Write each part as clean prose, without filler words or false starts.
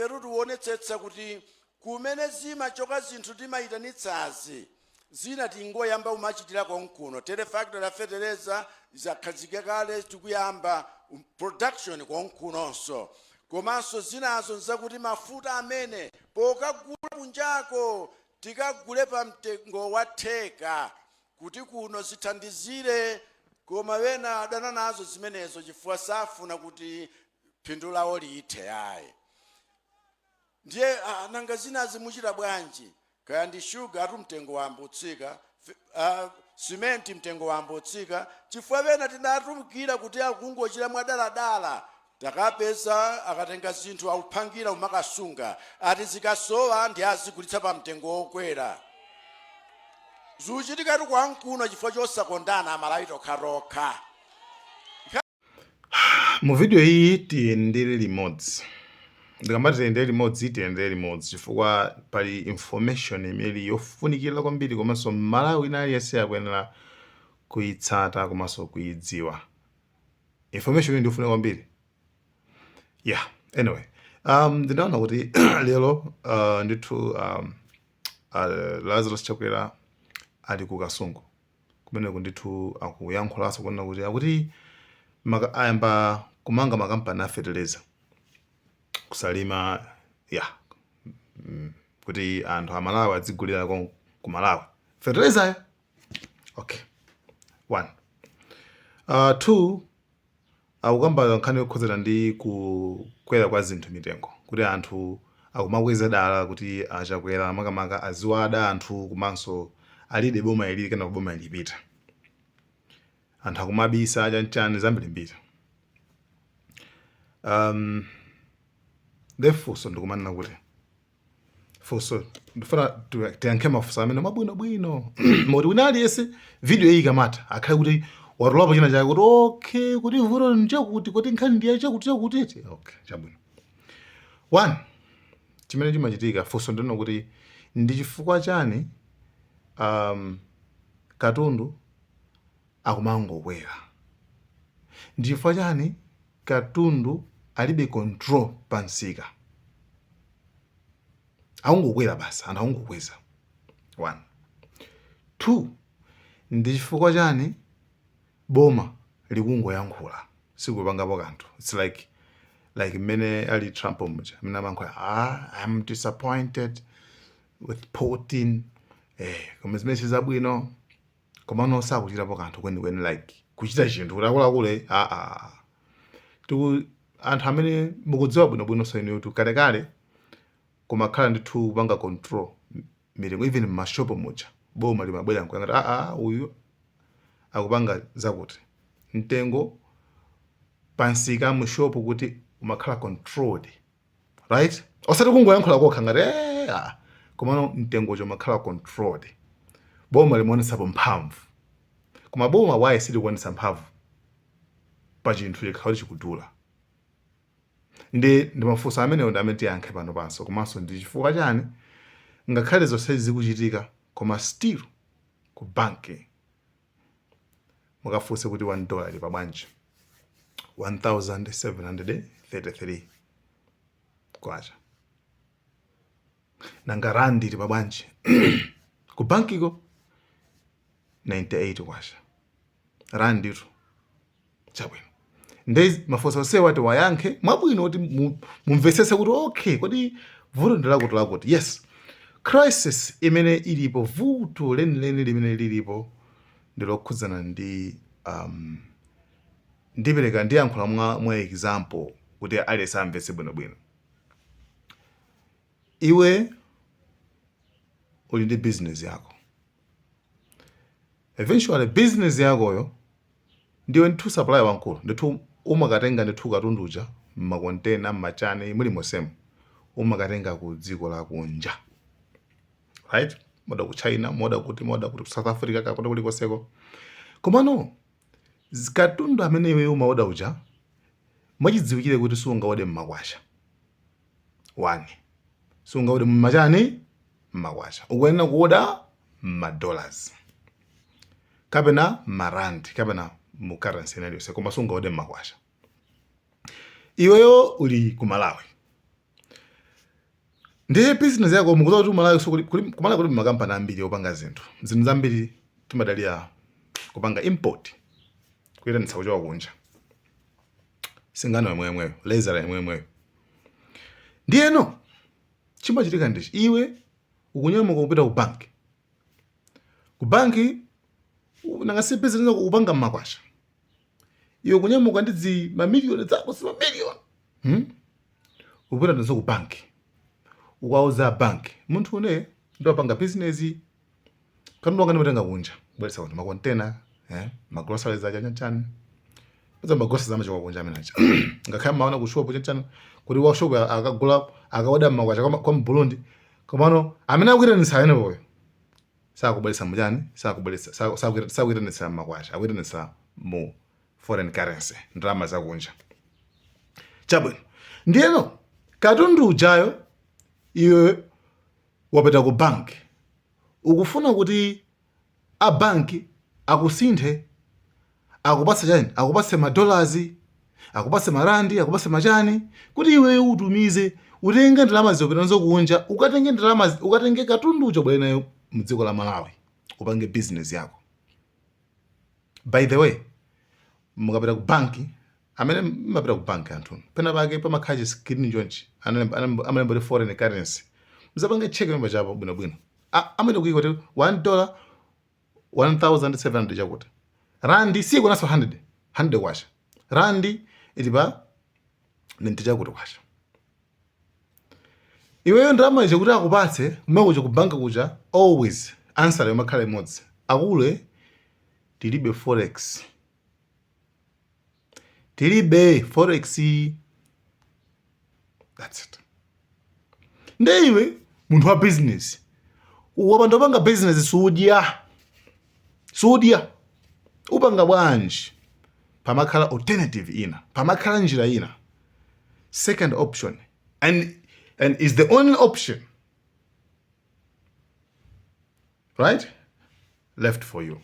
Ifetu tionetsetsa kuti kumene zimachoka zinthu timayitanitsazi, zina tingoyamba kumachitira konkuno. Tere factory ya fetereza zakhazikika kale, tikuyamba production konkunonso. Komanso zinazo nzakuti mafuta amene pokagula kunjako tikagule pa mtengo wa theka kuti kuno zithandizire. Koma wena adana nazo zimenezo chifukwa safuna kuti phindu lawo lithe ayi. Ndiye nanga zinazi muchita bwanji? Kaya ndi shuga atu mtengo wambotsika, simenti mtengo wambotsika, chifukwa pena tidatumikira kuti akungochita mwadaladala. Takapeza akatenga zinthu akuphangira umakasunga, ati zikasowa ndi azigulitsa pa mtengo wokwera. Zikuchitikatu kwankuno chifukwa chosakondana Amalawi tokhatokha. Mu video iyi tiyendere limodzi. Ndikamati tiyendere limodzi, tiyendere limodzi chifukwa pali information imene yofunikira kwambiri komanso Mmalawi wina aliyense akuyenera kuyitsata komanso kuyidziwa. Information iyi ndiyofunika kwambiri. Yeah, anyway, ndinaona kuti lero ndithu Lazarus Chakwera ali ku Kasungu. Kumeneko ndithu akuyankhulanso kunena kuti akuti ayamba kumanga makampani a feteleza kusalima ya kuti anthu Amalawi adzigulira ku Malawi feteleza. Okay, one. Two, akukamba nkhani yokhudzana ndi kukwera kwa zinthu, mitengo, kuti anthu akumakweza dala kuti aChakwera makamaka aziwada anthu, komanso alide boma ilili kana boma ilipita, anthu akumabisa chanchani zambirimbiri. The funso ndikumanena kuti funso ndifuna tiyankhe mafunso amene mabwinobwino moti wina aliyense video iyi ikamatha akhale kuti watolapo china chake kuti okay, kuti vuto nchakuti, kuti nkhani ndiye chakuti chakuti eti. Okay, chabwino. One, chimene chimachitika, funso ndino kuti ndi chifukwa chani katundu akumangokwera? Ndi chifukwa chani katundu alibe control pa msika, akungokwera basi, anthu akungokweza? One. Two, ndi chifukwa chani boma likungoyankhula, sikupangapo kanthu? It's like mmene ali Trump muja mmene amayankhula, "Ah, I'm disappointed with Putin," koma zimene sizabwino, komano sakuchitapo kanthu kwenikweni, like kuchita chinthu kuti akuluakulu, ah ah. Tiku anthu amene mukudziwa bwinobwino so inuyo kuti kalekale kumakhala ndithu kupanga control mitengo, even mmashopo muja boma limabwera nkuyang'ana, ah ah, uyu akupanga zakuti, mtengo pansika mushopo kuti umakhala controlled, right? Osati kungoyankhula kokha ngati ah. Komano mtengocho umakhala controlled, boma limaonetsapo mphamvu. Koma boma why silikuonetsa mphamvu pa chinthu chikhala kuti chikudula? Ndi mafunso amenewo ndi amene tiyankhe pano panso. Komanso ndi chifukwa chani ngakhale zonse zikuchitika, koma still ku banki mukafunse kuti $1 ili pa bwanji? 1733 kwacha. Nanga randi ili pa bwanji ku bankiko? 98 kwacha randitu. Chabwino, ndi mafunso onsewa tiwayankhe mwabwino kuti mumvetsetse kuti okay, kodi vuto ndi lakuti lakuti. Yes, crisis imene ilipo, vuto lenileni limene lilipo ndi lokhudzana ndi ndipereka, ndiyankhula mwa example kuti aliyense amvetse bwinobwino. Iwe uli ndi business yako. Eventually business yakoyo ndiwe ndithu supplier wamkulu ndithu, umakatenga ndithu katundu uja mmakontena, mmachani, muli mosemo, umakatenga ku dziko lakunja, right? Moda ku China, moda kuti, moda kuti ku South Africa, kakuti kulikonseko. Komano katundu amene iwe umaoda uja, mwachidziwikire kuti sungaode mmakwacha. One, sungaode mmachani, mmakwacha. Ukuyenera kuoda mmadollars kapena marand kapena mu currency ina iliyonse, koma sungaode mmakwacha. Iweyo uli ku Malawi. Ndiye business yako mukudziwa kuti Malawi so kumalawi kuli makampani ambiri opanga zinthu. Zinthu zambiri timadalira kupanga import, kuyitanitsa kuchoka kunja. Singano yemweyemweyo, lezala yemweyemweyo. Ndiyeno chimachitika ndichi, iwe ukunyamuka kupita ku banki. Ku banki nanga si business yako upanga mmakwacha. Iwe kunyamuka ndi zi mamiliyoni zako, si mamiliyoni, Upita nazo ku banki, ukauza banki, munthu une ndopanga business, katundu wanga ndimatenga kunja kubweretsa kuno, makontena, ma groceries aja, chanchani paza ma groceries amachoka kunja amene aja, ngakhale maona ku shop chanchani kuti wa shop akagula akaoda mmakwacha kwa Mburundi, komano amene akuyitanitsa amenepoyo sakubweretsa muchani, sakubweretsa, sakuyitanitsa mmakwacha, akuyitanitsa mu foreign currency, ndalama zakunja. Chabwino, ndiyeno katundu ujayo iwe wapita ku banki, ukufuna kuti a banki akusinthe, akupatse chani, akupatse ma dollars, akupatse marandi, akupatse machani, kuti iwe utumize, utenge ndalama zopita nazo kunja, ukatenge ndalama, ukatenge katundu uja ubwere nayo mdziko la Malawi, upange business yako. By the way, mukapita ku banki, amene mumapita ku banki anthu, pena pake pamakhala chi screen chonchi, amalemba kuti foreign currency. Muzapange check pemba chapo bwinobwino. Amene kuyika kuti $1 1700 chakuti randi sikunaso 100 100 kwacha, randi ili pa 90 chakuti kwacha. Iweyo ndalama ija kuti akupatse kumene kuja ku banki kuja, always answer yomakhala imodzi: akule, tilibe forex, tilibe forex. That's it. Nde iwe munthu wa business, wapanda upanga business sudya, sudya. Upanga bwanji? Pamakhala alternative ina, pamakhala njira ina, second option, and is the only option right left for you.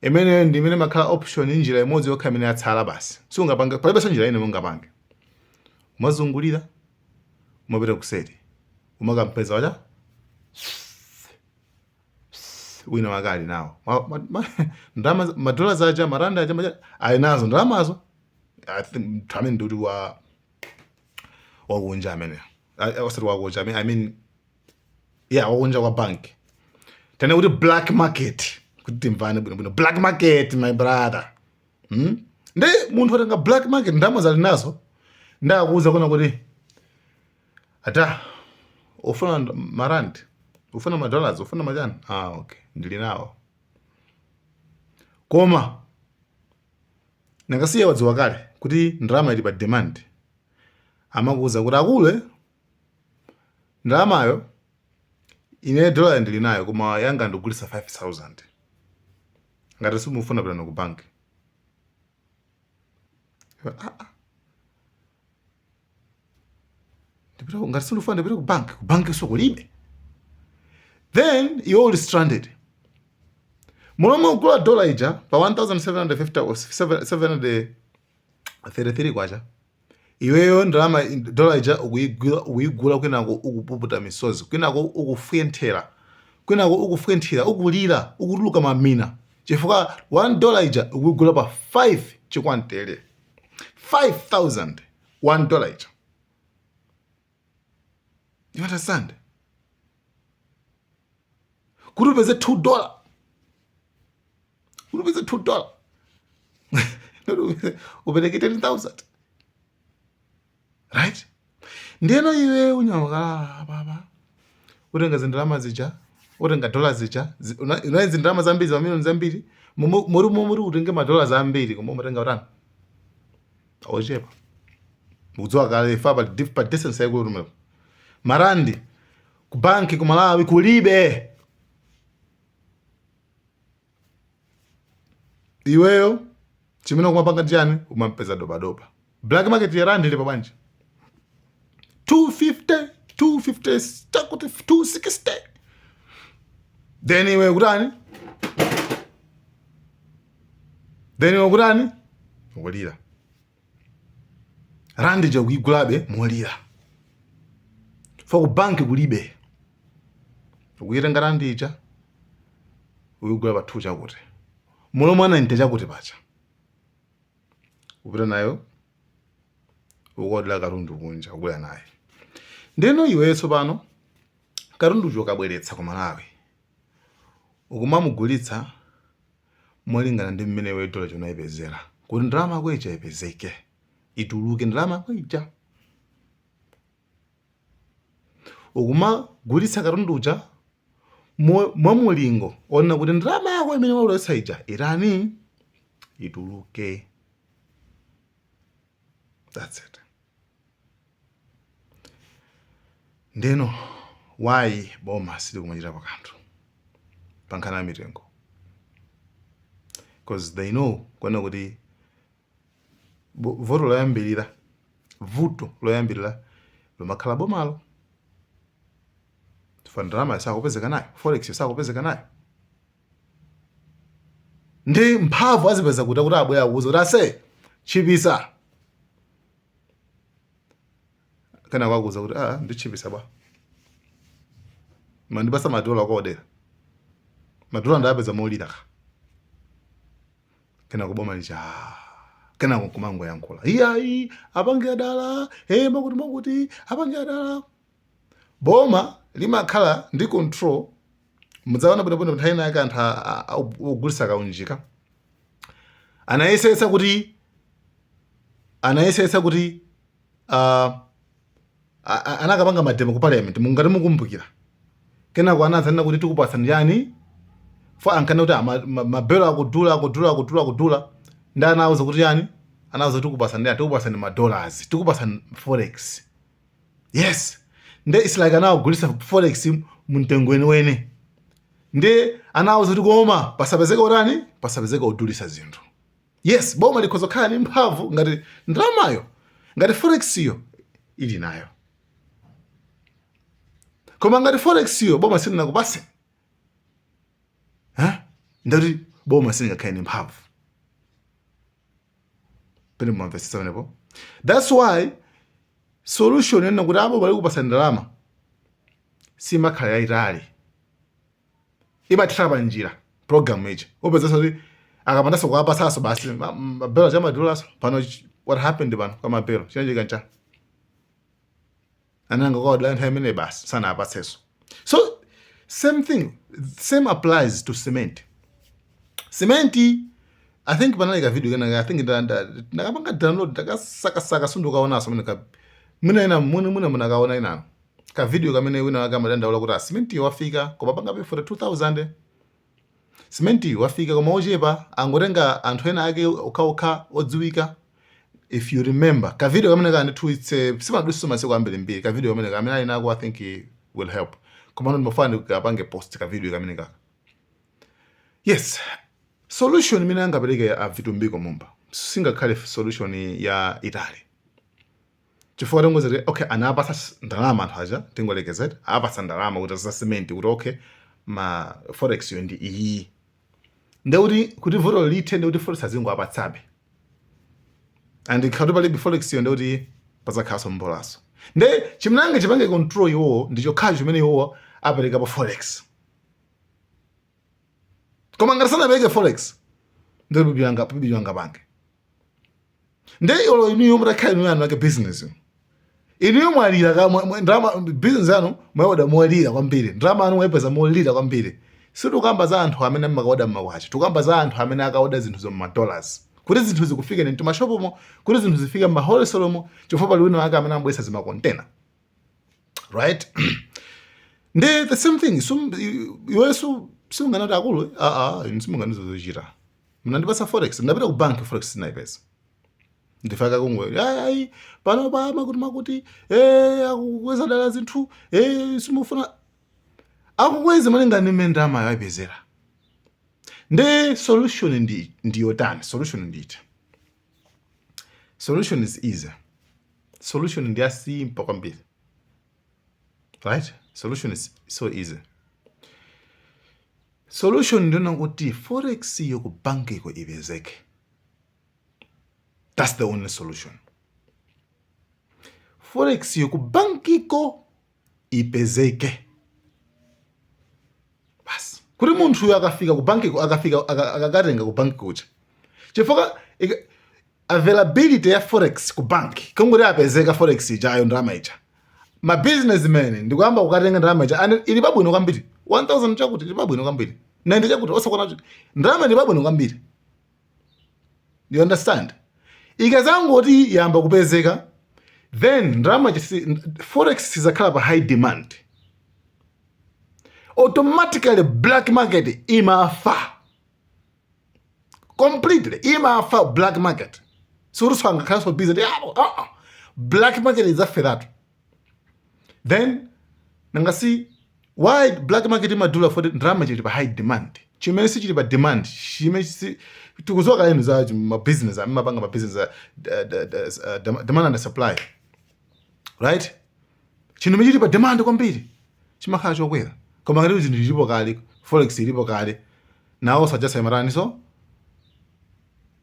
Imeneyo ndi imene makhala option, njira imodzi yokha imene yatsala basi. Sungapange, palibenso njira ina mungapange. Umazungulira, umapita kuseri, umakampeza wacha wina wake ali nawo ndalama, madollars aja, maranda aja, ali nazo ndalamazo. I think mnthu amene ndikuti wa wakunja amene, osati wakunja, I mean, yeah, wakunja kwa bank, tene kuti black market, kuti timvane bwinobwino, black market, my brother, Ndi munthu atenga black market, ndalama zali nazo, ndakuuza kuna kuti ata ufuna marandi, ufuna madollars, ufuna machani, ah, okay, ndili nawo, koma nakasiya wadziwa kale kuti ndalama ili pa demand. Amakuuza kuti akule, ndalamayo ine dola ndili nayo, koma yanga ndigulisa 5000, ngati simufuna pitani ku banki. Ah, ah. Ndipita ngati sindifuna ndipita ku bank, ku bank so kulibe. Then you all stranded. Mulomo ugula dola ija pa 1750 or 733 kwacha, iweyo ndalama dola ija ukuyigula, ukuyigula, kwinako ukupuputa misozi, kwinako ukufwenthera, kwinako ukufwenthera, ukulira, ukutuluka mamina, chifukwa $1 ija ukuyigula pa 5 chikwantere, 5000, $1 ija. You understand? Kuti upeze $2, kuti upeze $2 upereke 10,000, right? Ndiyeno iwe unyamukala papa, utenga zindalama zija, utenga dola zija, unayi zindalama zambiri, zamiliyoni zambiri, muri muri utenge madola zambiri, koma umatenga utani ochepa. Mukudziwa kale ifa pa distance yaikulu tumepo. Marandi ku banki ku Malawi kulibe. Iweyo chimene ukumapanga chani? Umampeza dobadoba. Black market ya rand ili pa bwanji? 250, 250 chakuti, 260. Then iwe kutani? Then iwe kutani? Ukulira. Rand ija ukuigulabe molira. For ku banki kulibe, ukuitenga randi ija ukugula pa 2 chakuti, mulo mwa 90 chakuti pacha, upita nayo ukodla katundu kunja, ukubwera naye. Ndeno iweyo tsopano katunducho ukabweretsa ku Malawi, ukumamugulitsa molingana ndi mmene iweyo dola unayipezera, kuti ndalama yako ija ipezeke, ituluke ndalama yako ija. Ukumagulitsa katundu uja mwa mulingo onena kuti ndalama yako imene walowetsa ija itani? Ituluke. That's it. Ndeno why boma silikumachitapo kanthu pa nkhani ya mitengo? Because they know kuona kuti vuto loyambirira limakhala bomalo, chifukwa ndalama sakupezeka nayo, forex sakupezeka nayo. Ndi mphamvu azipeza kuti abwera akuuza kuti, "Ase, chipisa." Kana kwakuuza kuti, "Ah, ndichipisa bwa? Mandipasa madola kwaodera, madola ndapeza molira ka." Kena kuboma licha, kena kumangoyankhula, "Iyayi, apange adala, eh, makuti makuti, apange adala." Boma limakhala ndi control. Mudzaona bwinobwino nthawi ina yake anthu ogulitsa kaunjika anayesetsa kuti anakapanga mademo ku parliament, mungati mukumbukira. Kenako anadzanena kuti, "Tikupatsani chani?" Fo ankanena kuti mabelo akudula, akudula, akudula, akudula. Ndi anawuza kuti yani? Anawuza kuti, "Tikupatsani chani? Tikupatsani ma dollars, tikupatsani forex." Yes, nde it's like anawagulitsa forex mumtengo weniweni. Nde anawuza kuti, "Koma pasapezeke otani? Pasapezeke odulitsa zinthu." Yes, boma likhoza kukhala ndi mphamvu ngati ndalamayo, ngati forex iyo ili nayo. Koma ngati forex iyo boma silinakupase, ha, ndati boma silingakhale ndi mphamvu pene. Mumamvetsetsa pamenepo? That's why solution yonena kuti apo pali kupasa ndalama simakhala yayitali, imathera pa njira program ija. Upezesa kuti akapandanso kuwapasanso basi mabelo chamadulaso pano. What happened pano kwa mabelo? Chinachitika ncha ananga kwawadala nthawi imene basi sanapatsenso. So same thing, same applies to cement. Cement, I think panali ka video kenaka, I think ndakapanga download, ndakasakasaka, sindikukaonanso. Mene ka mwina ina mwina munakaona inano ka video kamene wina wake amadandaula kuti cement wafika koma pangape 42,000, cement wafika koma ochepa, angotenga anthu ena ake okhaokha odziwika. If you remember ka video kamene ka ndithu, it's sipanadutse masiku ambirimbiri. Ka video kamene kamene ali nako, I think it will help. Koma ndimafuna ndikapange post ka video kamene kaka. Yes, solution imene angapereke a Vitumbiko Mumba singakhale solution ya itali, chifukwa tingozati, okay, anapasa ndalama anthu aja, tingolekezera apasa ndalama kuti za cement, kuti okay, ma forex yo ndi iyi. Ndekuti kuti vuto lithe, ndekuti forex azingoapatsabe, and khati palibe forex yo, ndekuti pazakhalanso mbolaso. Nde chimene chipange control iwowo ndi chokhacho chimene iwowo aperekapo forex. Koma ngati sanapereke forex, ndekuti palibe angapange. Nde olo inuyo mutakhala inuyo anu ake business inuyo mwalira ka ndalama, business yanu mwayoda molira kwambiri, ndalama yanu mwayipeza molira kwambiri. Sitikamba za anthu amene amakaoda mmakwacha, tikamba za anthu amene akaoda zinthu za madollars, kuti zinthu zikufike ndi mashopomo, kuti zinthu zifike mma wholesale chifukwa pali wina wake amene ambwesa zimakontena, right? Ndi the same thing. Iwenso simunganati, "Akulu, aa, inu simunganizo zochita, mnandipasa forex, ndapita ku bank, forex sinaipeza." Ndifaka kungwe, ayi, pano pa makuti makuti, eh, akukweza dala zinthu, eh, simufuna akukweza malinga ndi mmene ndalama ayipezera. Ndi solution ndi ndiyotani? Solution nditi? Solution is easy. Solution ndi ya simple kwambiri, right? Solution is so easy. Solution ndiona kuti forex yo ku bankiko ipezeke. That's the only solution. Forex yo ku bankiko. Ipezeke basi, kuti munthuyo akafika ku banki, akafika akakatenga ku banki kuja, chifukwa availability ya forex ku banki, kungoti apezeka forex ijayo, ndalama ija, ma businessmen ndikuyamba kukatenga ndalama ija, and ili pabwino kwambiri, 1000 chakuti ili pabwino kwambiri, 90 chakuti osakwana, ndalama ili pabwino kwambiri. You understand? Ikazangoti yamba kupezeka, then ndalama forex sizakhala pa high demand, automatically black market imafa completely, imafa black market. Sikuti angakhalanso busy ndi apo, black market idzaferatu. Then nangasi why black market imadula? Foti ndalama chili pa high demand. Chimene sichili pa demand, chimene tikudziwa kalenu za ma business, amapanga ma business, demand and supply, right? Chinthu chili pa demand kwambiri chimakhala chokwera, koma ngati zinthu chilipo kale, forex ilipo kale, nawo sajasa imatani? So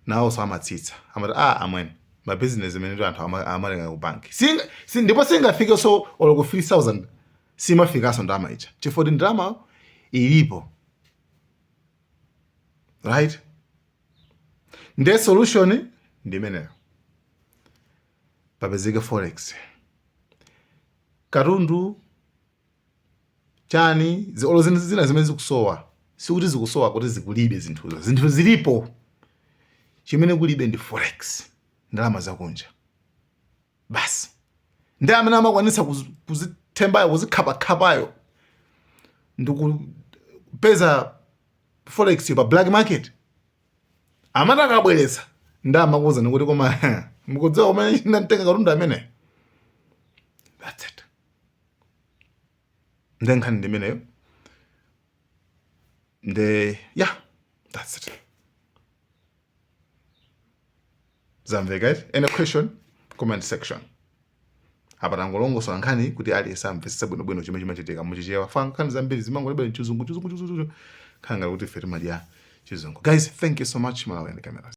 nawonso amatsitsa, amati, "Ah, amwene, ma business imene anthu amatenga ku banki." Ndipo singafike so olo ku 3000, simafikanso ndalama ija, chifukwa ndalama ilipo, right? Nde solution ndi imeneyo: papezeke forex, katundu chani, olo zinthu zina zimene zikusowa, sikuti zikusowa kuti zikulibe zinthuzo, zinthu zilipo. Chimene kulibe ndi forex, ndalama zakunja basi. Ndi amene amakwanitsa kuzithembayo, kuzikhapakhapayo ndikupeza forex pa black market, amati akabweretsa ndi amakuwuzani kuti, "Koma mukudziwa kumene ndamtenga katundu amene?" That's it. Nde nkhani ndi imeneyo. Nde yeah, that's it. Zamveka, right? Any question, comment section. Apa tangolongosola nkhani kuti aliyense amvetsetse bwinobwino chimene chimachitika muchichewa. Fa nkhani zambiri zimangolebera chizungu, chizungu, chizungu, nkhani ngati kuti ife timadya chizungu. Guys, thank you so much. Malawi and Cameras.